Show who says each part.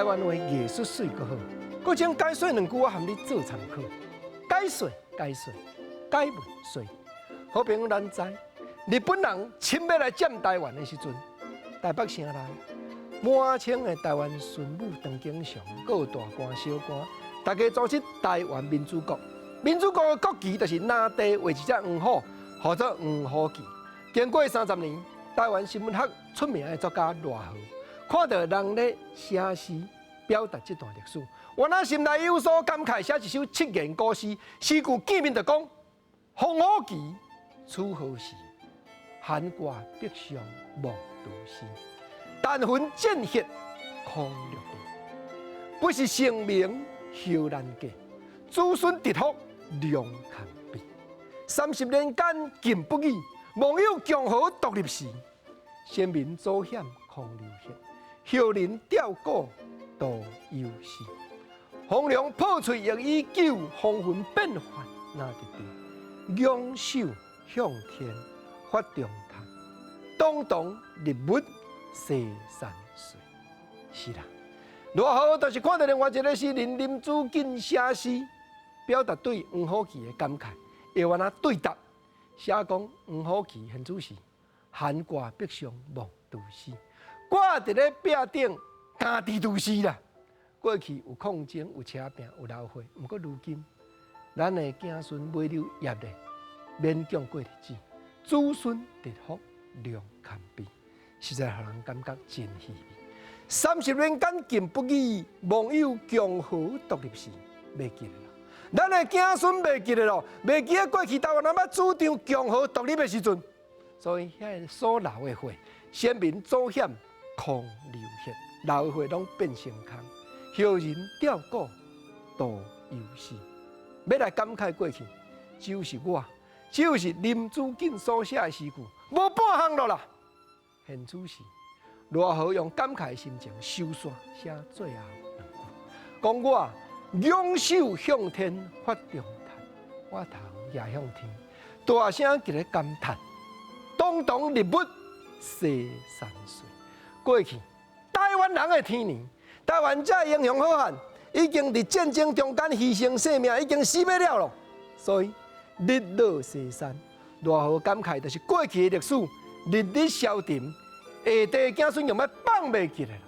Speaker 1: 台灣話藝術媠閣好，閣將解說兩句，我含你做參考。解說解說解文說，好朋友咱知，日本人侵欲來佔台灣的時陣，台北城內滿清的台灣巡撫唐景崧，閣有大官小官，大家組織台灣民主國。民主國的國旗就是藍地畫一隻黃虎，號做黃虎旗。經過30年，台灣新文學出名的作家賴和，看著人咧寫詩表達這段歷史，原來心內有所感慨，寫一首七言古詩，詩句見面就講：黃虎旗，此何時？懸掛壁上望都市。彈痕戰血空落地，不是成名休難過，子孫得福良堪悲。30年間禁不語，忘憂共和獨立時。先民祖先空流血，後人吊古多憂思。風涼破碎亦已久，風雲變幻哪得定？仰首向天發長嘆，東東日暮西山歲。是啦，賴和就是看著另外一個詩人林祖謹寫詩，表達對黃虎旗的感慨，會按怎對答？寫講黃虎旗現此時懸掛壁上望都市，掛佇咧壁頂，家己都市啦。過去有抗爭，有車拚，有流血，毋過如今，咱的子孫尾溜業咧，勉強過日子，子孫得福良堪悲，實在予人感覺真稀微。30年間禁不語，忘憂共和獨立時，袂記得咯。咱的子孫袂記得咯，袂記得過去台灣人捌主張共和獨立的時陣，所以遐个所流的血，先民祖先空流血，流的血攏變成空，後人吊古多憂思。欲來感慨過去，就是我，就是林祖謹所寫的詩句，無半項囉啦。現此時，賴和用感慨的心情收煞寫最後兩句，講我仰首向天發長嘆，我頭舉向天，大聲佇咧感嘆，東東日暮西山歲。過去台灣人的天年，台灣這英雄好漢已經佇戰爭中間犧牲性命，已經死欲了囉。所以日落西山，賴和感慨就是過去的歷史，日日消沉，下代子孫用欲放袂記得啦。